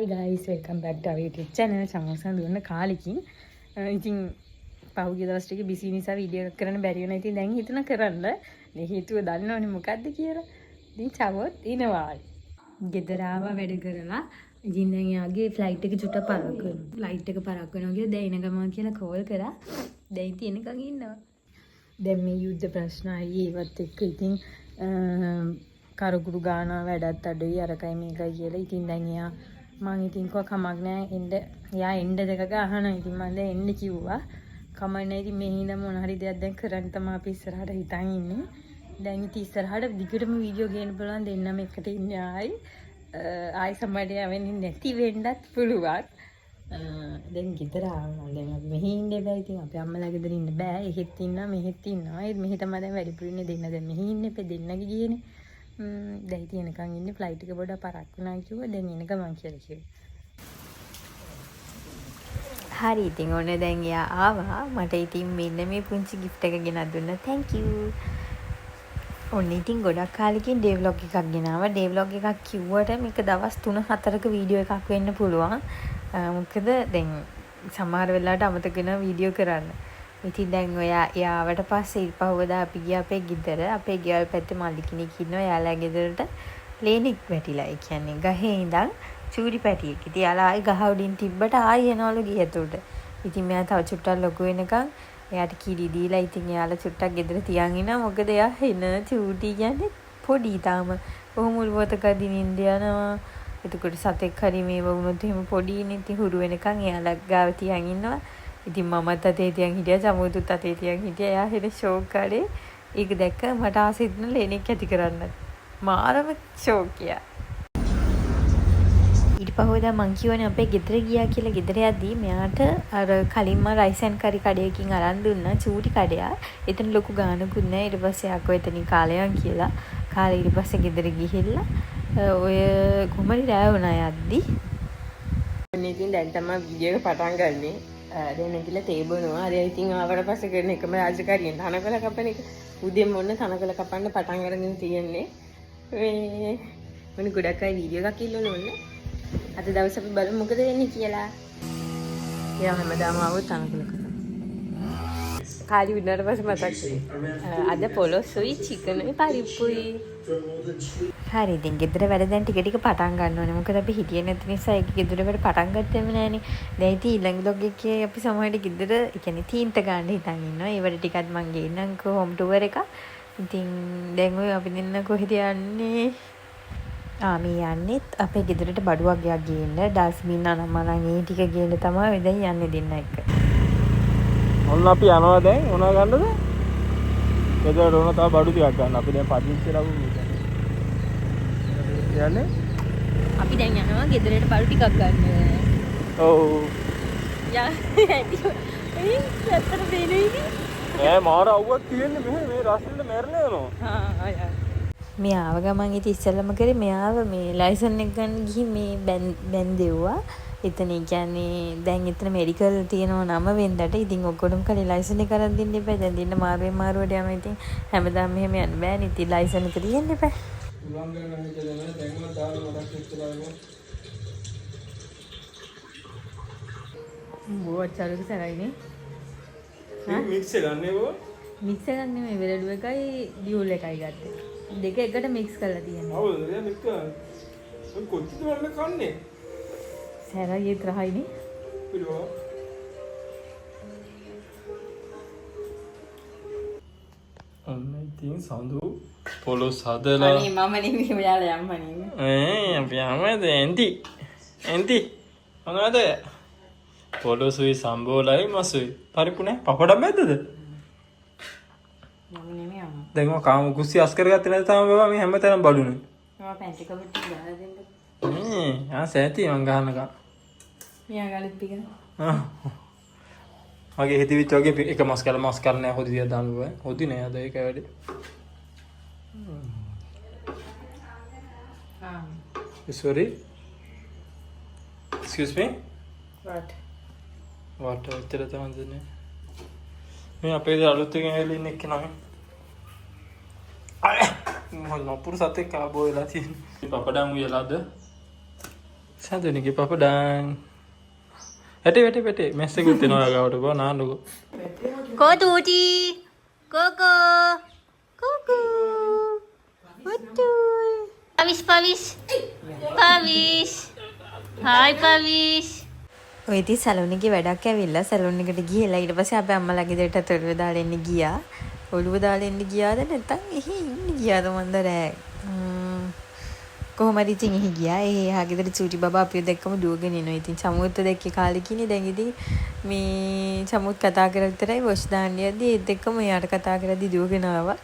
Hi guys, welcome back to our YouTube channel. සමෝසන් දුන්න කාලෙකින් ඉතින් පහුගිය දවස් ටික බිසි නිසා වීඩියෝ එකක් කරන්න බැරි වුණා. ඉතින් දැන් හිතුණා කරන්න. මේ හේතුව දන්නවනේ මොකද්ද කියලා. ඉතින් චවොත් ඉනවා. ගෙදර ආවා වැඩ කරලා. ඉතින් දැන් එයාගේ ෆ්ලයිට් එක චුට්ටක් පරක්කු වෙනවා. ෆ්ලයිට් එක පරක්කු වෙනවා කියලා දැන් එන ගමන් කියලා කෝල් කරා. දැන් ඉතින් එනකන් ඉන්නවා. දැන් මේ යුද්ධ ප්‍රශ්නයි ඒවත් එක්ක ඉතින් කරකුරු ගාන වැඩත් අඩුයි අරකයි මේකයි කියලා. ඉතින් දැන් එයා මං ඉතින් කිව්වා කමක් නෑ එන්න. එයා එන්න දෙක ගහනවා. ඉතින් මං දැන් එන්න කිව්වා. කමක් නෑ ඉතින් මෙහි ඉඳන් මොන හරි දෙයක් දැන් කරන්න තමයි අපි ඉස්සරහට හිතන් ඉන්නේ. දැන් ඉතින් ඉස්සරහට දිගටම වීඩියෝ ගේන්න පුළුවන් දෙන්නම එකට ඉන්නේ ආයි. ආයි සමහරට යවෙන්නේ නැති වෙන්නත් පුළුවන්. දැන් ගෙදර ආවම දැන් අපි මෙහි ඉන්න බෑ. ඉතින් අපේ අම්මලා ගෙදර ඉන්න බෑ. එහෙත් ඉන්නවා මෙහෙත් ඉන්නවා. ඒත් මෙහි තමයි දැන් වැඩිපුර ඉන්නේ දෙන්න. දැන් මෙහි ඉන්න එපා දෙන්නගේ ගියනේ. දැන් ඉතින් එනකන් ඉන්නේ ෆ්ලයිට් එක පොඩ්ඩක් පරක්කු වුණා කිව්වා. දැන් එන ගමන් කියලා කිව්වා. හරි, ඉතින් ඔන්න දැන් එයා ආවා. මට ඉතින් මෙන්න මේ පුංචි ගිෆ්ට් එක ගෙනත් දුන්නා. Thank you. ඔන්න ඉතින් ගොඩක් කාලෙකින් ඩේ ව්ලොග් එකක් ගෙනාවා. ඩේ ව්ලොග් එකක් කිව්වට මේක දවස් 3-4ක වීඩියෝ එකක් වෙන්න පුළුවන්. මොකද දැන් සමහර වෙලාවට අමතක වෙනවා වීඩියෝ කරන්න. ඉතින් දැන් ඔයා එයා ආවට පස්සේ ඊට පහුවදා අපි ගියා අපේ ගෙදර. අපේ ගෙවල් පැත්තේ මල්ලි කෙනෙක් ඉන්නවා. එයාලා ගෙදරට ලේනෙක් වැටිලා. ඒ කියන්නේ ගහේ ඉඳන් චූටි පැටියෙක්. ඉතින් එයාලා ආයි ගහ උඩින් තිබ්බට ආයි එනවලු ගේ ඇතුළට. ඉතින් මෙයා තව චුට්ටක් ලොකු වෙනකන් එයාට කිරි දීලා ඉතින් එයාලා චුට්ටක් ගෙදර තියන් ඉන්නවා. මොකද එයා හෙන චූටි කියන්නේ පොඩි තාම. ඔහොම උළුවතක දිනින්න යනවා. එතකොට සතෙක් හරි මේව වුණොත් එහෙම පොඩිනේ. ඉතින් හුරු වෙනකන් එයාලා ගාව තියන් ඉන්නවා. ඉතින් මමත් අතේ තියන් හිටියා, චමෝතුත් අතේ තියන් හිටියා. එයා හෙන ෂෝක් කරේ. ඒක දැක්ක මට ආස හිතුණා ලේනෙක් ඇති කරන්නත්. මාරම ෂෝක් එයා. ඊට පහුවදා මං කිව්වනේ අපේ ගෙදර ගියා කියලා. ගෙදර යද්දී මෙයාට අර කලින් මං රයිස් ඇන්ඩ් කරි කඩයකින් අරන් දුන්නා චූටි කඩයක්. එතන ලොකු ගානකුත් නෑ. ඊට පස්සේ එයා කිව්වා එතනින් කාලා යන් කියලා. කාලා ඊට පස්සේ ගෙදර ගිහිල්ලා ඔය කොහමද රෑ වුණා යද්දි. ඔන්න ඉතින් දැන් තමයි වීඩියෝ එක පටන් ගන්නෙ. දැන් නැගිටලා තේ බොනවා. අර ඉතින් ආවට පස්සේ කරන එකම රාජකාරියෙන් තනකොළ කපන එක. උදේම ඔන්න තනකොළ කපන්න පටන් අරගෙන තියෙන්නේ. මේ මොන ගොඩක් අය වීඩියෝ එකක් ඉල්ලන ඕන. අද දවස් අපි බලමු මොකද වෙන්නේ කියලා. එයා හැමදාම ආවොත් තනකොළ කපන. කාලි වුණාට පස්සේ මතක් වුණේ. අද පොලොස්සුයි චිකනුයි පරිප්පුයි. හරි, ඉතින් ගෙදර වැඩ දැන් ටික ටික පටන් ගන්න ඕනේ. මොකද අපි හිටියේ නැති නිසා ඒක ගෙදර වැඩ පටන් ගත්තෙම නෑනේ. දැන් ඉතින් ඊළඟ ව්ලොග් එකේ අපි සමහරවිට ගෙදර, ඒ කියන්නේ තීන්ත ගන්න හිතන් ඉන්නවා. ඒ වැඩ ටිකත් මං ගේන්නම්කෝ හෝම් ටුවර් එක. ඉතින් දැන් ඔය අපි දෙන්න කොහෙද යන්නේ? මේ යන්නෙත් අපේ ගෙදරට බඩු වගයක් ගේන්න, ඩස්බින් අනම්මනම් ඒ ටික ගේන්න තමයි ඔය දැන් යන්නේ දෙන්න එක්ක. ඔන්න අපි යනවා දැන් මොනවා ගන්නද? ගෙදරට ඕන තව බඩු ටිකක් ගන්න. අපි දැන් පදිංචි ලබමු කියන්නේ. අපි දැන් යනවා ගෙදරට බඩු ටිකක් ගන්න. ඔව්. යා ඇති. ඒ ඇත්තට පේන්නේ. නෑ මාර අවුවක් තියෙන්නේ මෙහෙ මේ රස්නෙට මැරෙලා යනවා. හා යා. මේ ආව ගමන් ඉතින් ඉස්සෙල්ලම කරේ මෙයාව මේ ලයිසන් එක ගන්න ගිහින් මේ බැන්දෙව්වා. එතන ඒ කියන්නේ දැන් එතන මෙඩිකල් තියෙනවා නම වෙන්දට. ඉතින් ඔක්කොටම කලින් ලයිසන් එක අරන් දෙන්න එපා. දැන් දෙන්න මාරුවෙන් මාරුවට යනවා. ඉතින් හැමදාම මෙහෙම යන්න බෑනේ. ඉතින් ලයිසන් එක තියෙන්න එපා. උලන් ගන්න හිතලා නෑ දැන්වත් දාලා මතක් වෙච්චලා නෑ. බෝ අච්චාරුක සරයිනේ. මික්ස් එක ගන්නේ බෝ? මික්ස් එකක් නෙමෙයි වෙලඩු එකයි ඩියුල් එකයි ගත්තේ. දෙක එකට මික්ස් කරලා තියෙනවා. අවුද දෙක මික්ස් කරන්නේ? ඔය කොච්චර මම කන්නේ? සැරයි ඒත් රහයිනේ. පිළිවෙල. ඔන්න ඉතින් සඳු පොළොස් හදලා අනේ මම නෙමෙයි ඔයාලා යම්ම නෙමෙයි. ඈ අපි යමද ඇන්ටි ඇන්ටි මොනවද පොළොසුයි සම්බෝලයි මසුයි පරිප්පු නෑ පපඩම් ඇද්දද? මම නෙමෙයි අම්මා. දැන් මම කාම කුස්සිය අස් කරගත්තේ නැද්ද තාම බබා මේ හැමතැනම බඩුනේ. මම පැන්ටි කබඩ් ටික ගහලා දෙන්න. ඈ ආ සෑති මං ගහනකම්. මෙයා ගාලත් පිගන. මගේ හිතවිච්ච වගේ එක මස් කැල මස් කැල නෑ හොදි තියා දාන්න බෑ. හොදි නෑ අද ඒක වැඩි. ආ. Sorry. Excuse me. What? What ඔච්චර තමයි දෙන්නේ. මේ අපේ ගෙදර අලුත් එකෙන් ඇවිල්ලා ඉන්න එක්කෙනා මේ. අය මොන නපුරු සතෙක් ආබෝ වෙලා තියෙන්නේ. පපඩම් උයලාද? සඳුනිගේ පපඩම්. වැටේ වැටේ වැටේ මැස්සෙකුත් එනවා ගාවට බා නාන්නකෝ. කෝ තූටි කෝකෝ කෝකෝ මුත්තුයි පවිස් පවිස් පවිස් හායි පවිස්. ඔය ඉතින් සැලූන් එකේ වැඩක් ඇවිල්ලා සැලූන් එකට ගිහලා ඊට පස්සේ අපේ අම්මලා ගෙදරටත් ඔළුව දාලා එන්න ගියා. ඔළුව දාලා එන්න ගියාද නැත්නම් එහෙ ඉන්න ගියාද මන්ද නෑ. කොහොම හරි ඉතින් එහෙ ගියා. එහෙ එහා ගෙදර චූටි බබා අපිව දැක්කම දුවගෙන එනවා. ඉතින් චමුත් දැක්කේ කාලෙකිනේ. දැන් ඉතින් මේ චමුත් කතා කරලා විතරයි වොෂ් දාන්න යද්දි ඒත් එක්කම එයාට කතා කරද්දි දුවගෙන ආවා.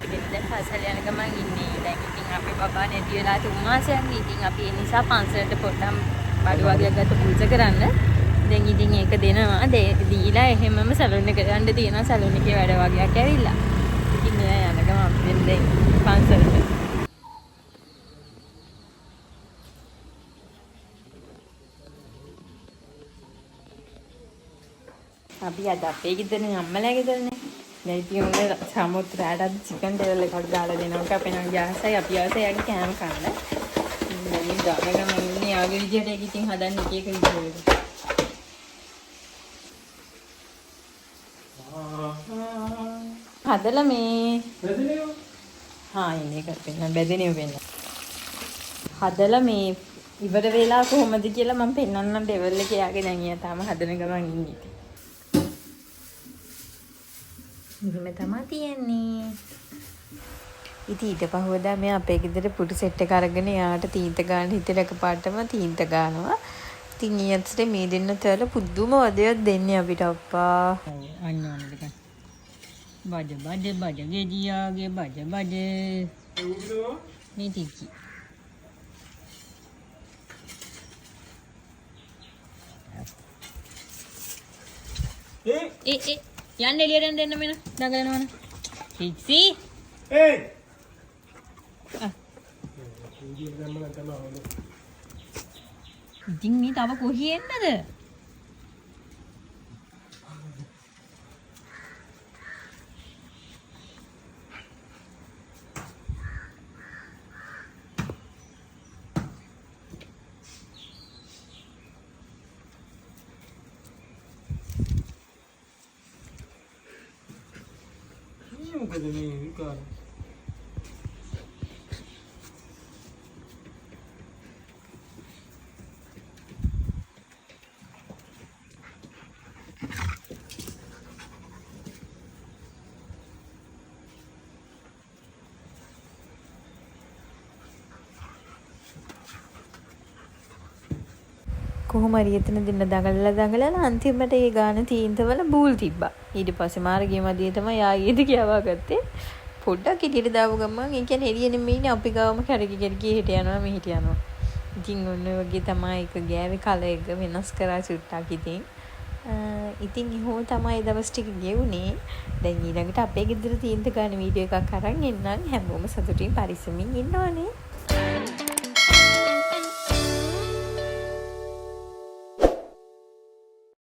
දැන් පන්සල් යන ගමන් ඉන්නේ. දැන් ඉතින් අපේ බබා නැති වෙලා තුන් මාසයක්. ඉතින් අපි ඒ නිසා පන්සලට පොඩ්ඩක් බඩු වගේක් ගත්ත පූජා කරන්න. දැන් ඉතින් ඒක දෙනවා. දීලා එහෙමම සැලූන් එකට යන්න තියෙනවා. සැලූන් එකේ වැඩ වගේක් ඇවිල්ලා. ඉතින් මෙයා යන ගමන් අපි දැන් පන්සලට. අපි අද අපේ ගෙදරනේ අම්මලා ගෙදරනේ. දැන් ඉතින් ඔන්න සමුත් රැට අද චිකන් ඩෙවල් එකක් දාලා දෙනවා. අපේ නම් ආසයි අපි ආසයි යාගේ කෑම කන්න. දැන් මේ දාන ගමන් ඉන්නේ යාගේ විදියට ඒක ඉතින් හදන්න එක එක විදියට. හදලා මේ වැදෙනේව. හා ඉන්නේ එක පෙන්නන්න බැදෙනේව පෙන්නන්න. හදලා මේ ඉවර වෙලා කොහොමද කියලා මම පෙන්නන්නම් ඩෙවල් එක යාගේ. දැන් එයා තාම හදන ගමන් ඉන්නේ ඉතින්. මෙහෙම තමා තියෙන්නේ. ඉතින් ඊට පහුවදා මෙයා අපේ ගෙදර පුටු සෙට් එක අරගෙන එයාට තීන්ත ගන්න හිතෙන එකපාරටම තීන්ත ගන්නවා. ඉතින් ඊ අතට මේ දෙන්න තවල පුදුම වදයක් දෙන්නේ අපිට අප්පා. අන්න ඕන දෙක. බජ බජ බජ ගෙඩියාගේ බජ බජ. මේ ටිකි. ඒ ඒ ඒ යන්න එළියට යන්න දෙන්න මෙන්න දඟලනවනේ. ටික්සි. ඒ ඉතින් මේ තව කොහේ එන්නද? මේ මොකද මේ විකාර? කොහොම හරි එතන දෙන්න දඟලලා දඟලලා අන්තිමට ඒ ගාන තීන්තවල බූල් තිබ්බා. ඊට පස්සේ මාර්ගයේ මැදියේ තමයි ආයෙත් කියවා ගත්තේ. පොඩ්ඩක් එළියට දාපු ගමන් ඒ කියන්නේ එළිය නෙමෙයිනේ අපි ගාවම කැරකි කැරකි එහෙට යනවා මෙහෙට යනවා. ඉතින් ඔන්න ඔය වගේ තමයි එක ගෑවේ කල එක වෙනස් කරා චුට්ටක් ඉතින්. ඉතින් එහෙම තමයි ඒ දවස් ටික ගෙවුනේ. දැන් ඊළඟට අපේ ගෙදර තීන්ත ගන්න වීඩියෝ එකක් අරන් එන්නම්. හැමෝම සතුටින් පරිස්සමින් ඉන්න ඕනේ.